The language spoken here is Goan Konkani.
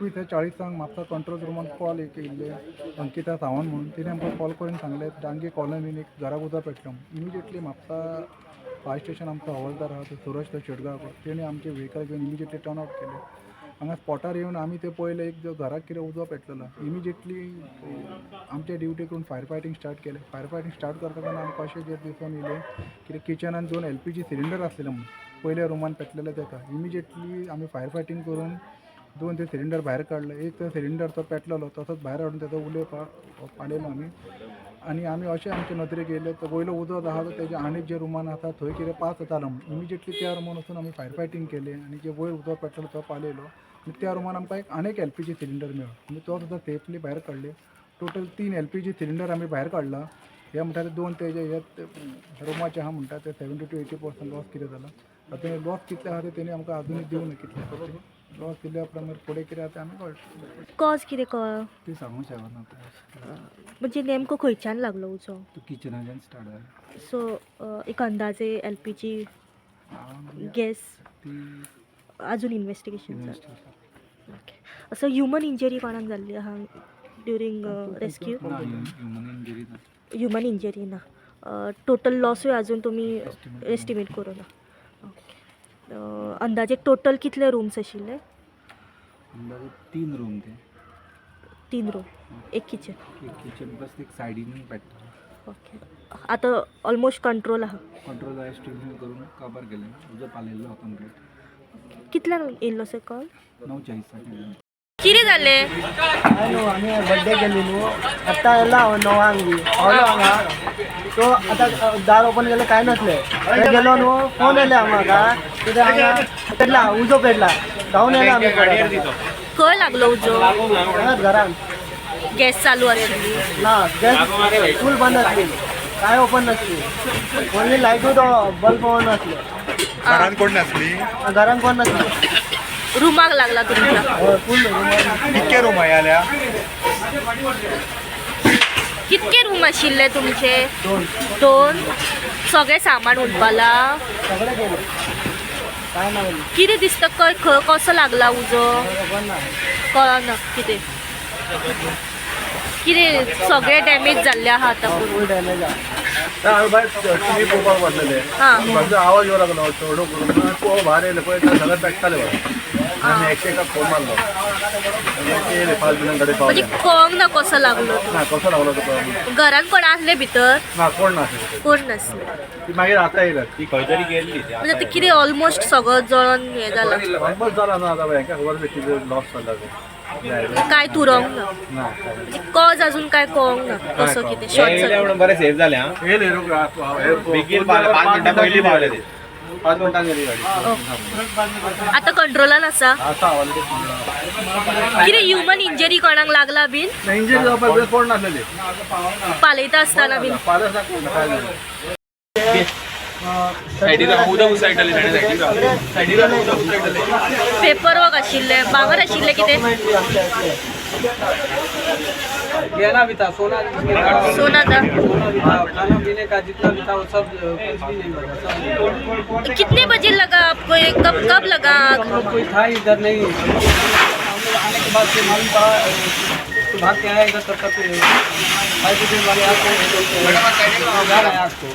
21:40 म्हापसा कंट्रोल रुमान कॉल एक येयल्ले, अंकिता सावंत म्हणून. तिणें आमकां कॉल करून सांगलें, डांगी कॉलनीन एक घराक उजो पेटलो. इमिजिएटली म्हापसा फायर स्टेशन, आमचो हवालदार आहा तो सुरज तो शेटगांवकर, तेणी आमचे व्हेकल घेवन इमिजिएटली टर्न आउट केले. हांगा स्पॉटार येवन आमी ते पळयलें, एक जो घराक कितें उजो पेटलेलो. इमिजिएटली आमचे ड्युटी करून फायर फायटींग स्टार्ट केलें. फायर फायटींग स्टार्ट करता तेन्ना आमकां अशें जें दिसून येयलें कितें किचनान दोन एलपीजी सिलिंडर आसलेले म्हणून, पयल्या रुमान पेटलेले तेका. इमिजिएटली आमी फायर फायटींग करून दोन ते सिलिंडर भायर काडले. एक तो सिलिंडर तो पेटलेलो तसोच भायर हाडून तेजो उलो पालयलो आमी. आनी आमी अशें आमचे नदरेक येयलें, तो वयलो उजो आहा तो तेज्या आनीक जे रुमान आसा थंय कितें पास जातालो म्हणून. इमिजिएटली त्या रुमान वचून आमी फायर फायटींग केलें आनी जे वयर उजो पेटलेलो तो पालयलो आनी त्या रुमान आमकां एक आनीक एलपीजी सिलिंडर मेळ्ळो. आमी तो सुद्दां सेफली भायर काडले. टोटल 3 एलपीजी सिलिंडर आमी भायर काडला. हे म्हणटा ते दोन तेजे हे रुमाचे आहा म्हणटा ते 70 to 80% loss कितें जाला. आतां लॉस कितले आहा ते तेणी आमकां आजुनूय दिवंक ना. कितले आसा ते लॉस दिल्या उपरांत फुडें कितें आहा तें आमी कळटलें. कॉज कितें कळ ती सांगूंक शकना. म्हणजे नेमको खंयच्यान लागलो उजो? तो किचनाच्यान स्टार्ट जाला. सो एक अंदाजे एलपीजी गॅस? ती अजून इन्व्हेस्टिगेशन? इन्व्हेस्टिगेशन. ओके. असो ह्युमन इंजरी कोणाक जाल्ली आहा ड्युरींग रेस्क्यू? ना, ह्युमन इंजरी ना. ह्युमन इंजरी ना. टोटल लॉसूय अजून तुमी Estimate. Estimate करूं ना. ओके. अंदाजे टोटल कितले रूम्स आशिल्ले? अंदाजे 3 रूम ते. 3 रूम, एक किचन. एक किचन प्लस एक सायडीन पेट्टा. ओके, आतां ऑलमोस्ट कंट्रोल आहा? कंट्रोल एस्टिमेशन करून काबार केलें, उजो पालयल्लो कंप्लीट. कितल्यांक येयल्लो सर कॉल? 9:40. कितें जालें? काय न्हू, आमी बड्डे केली न्हू, आत्तां येयला हांव 9 बी पावलो हांगा. सो आतां दार ओपन केलें, कांय नासलें. थंय गेलो न्हू, फोन येयले म्हाका, कितें हांगा पेटला उजो, पेटला. धांवन येयला आमी परत आतां. खंय लागलो उजो? हांगाच घरान. गॅस चालू आशिल्ली? ना, गॅस फूल बंद आसली, कांय ओपन नासली. ओन्ली लायटूच बल्ब ऑन आसले. घरान कोण नासली? घरान कोण नासली. रुमाक लागला तुमच्या? हय, फूल रुमान. कितके रूम आयल्या? कितके रूम आशिल्ले तुमचे? 2. 2. सगळें सामान उडपाला? सगळें गेलें, कांय ना उरलें. कितें दिसता, खंय खंय कसो लागला उजो? खबर ना. कळना कितें कितें सगळें डॅमेज जाल्लें आहा आतां पूर्ण. फूल डॅमेज आहा. हांवें भायर टिवी पळोवपाक बसलेले. म्हाजो आवाज येवं लागलो चडो करून. पळोव, भायर येयले, पळय सगळें पेट्टालें भायर. आनी एकशे एकाक फोन मारलो आनी ते येयले 5 मिनटां कडेन म्हणजे पावले. कळोंक ना कसो लागलो तो? ना, कसो लागलो तो कळना. घरान कोण आसले भितर? ना, कोण नासले. कोण नासले? ती मागीर आतां येयल्यात. ती खंय तरी गेल्ली ती. म्हणजे आतां कितें ऑलमोस्ट सगळो जळोन हें जाला? ऑलमोस्ट जाला ना. आतां हेंकां खबर आसा कितें लॉस जाला ते. काय तुरोंक ना? ना, काय. म्हणजे कॉज अजून काय कळोंक ना कसो कितें शॉर्ट येयले सर्किट? म्हणून बरें सेफ जालें आं. येयले रोख. बेगीन 5 मिनटां पयलीं पावले ते. 5 मिनटां गेली गाडी. आतां कंट्रोलान आसा? आसा ऑलरेडी. कितें ह्युमन इंजरी कोणाक लागला बीन? इंजरी जावपाक कोण नासलेले. पालयता आसतना बीन? फादर कोण काय जालें. पेपर वर्क आशिल्लें, भांगर आशिल्लें, कितें? डॉक्युमेंट बी आमचे आसले. गहना भी था, सोना भी था. सोना था? सोना भी था, खाना पीने का जितना भी था, वो सब कुछ भी नहीं बचा सब. कितने बजे लगा आपको ये, कब कब लगा आग? हम लोग कोई था ही इधर नहीं. हम लोग आने के बाद फिर मालूम पड़ा तो भाग के आए इधर. तब तक फायर ब्रिगेड वाले आग को जा रहे हैं आग को.